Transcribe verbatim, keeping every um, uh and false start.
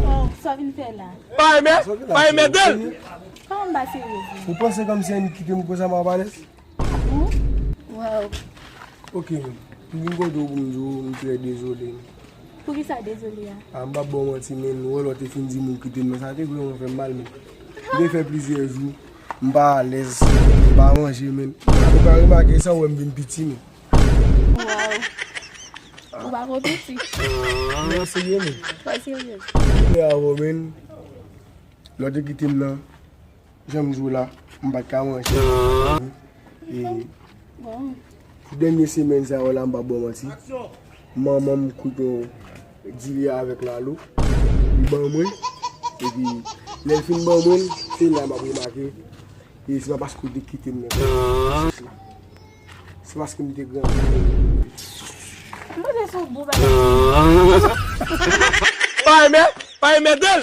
Oh, sa w vin fè la? Pa renmen, pa renmen de l. Kòman m pa serye vre? Ou panse kòmsi annik kite m konsa m ap alèz? Waw. Ok, men. M vin kote w pou m di w, m trè dezole. Poukisa dezole a? A, m p ap ba w manti, men, ou wè lè w te fin di m ou kite m nan, sa te vrèman fè m mal, men. M te fè plizyè jou, m pa alèz, m pa manje, men. Ou ka remake sa, ou wè m vin piti, men. Waw. Ou pa ko piti. Mwen serye, men. Mwen serye. Mwen avè w, men. Lè w te kite m nan, jan m di w la, m pa t ka manje. E pou dènye semèn sa yo la, m pa ba w manti, manman m koute yon diri avèk lalo. Li ban mwen. Epi, lè l fin ban mwen l, se la m ap remake. E se pa paske w te kite m nan. Se paske m te grandi. M panse se yon bon bagay. Pa renmen, pa renmen de l.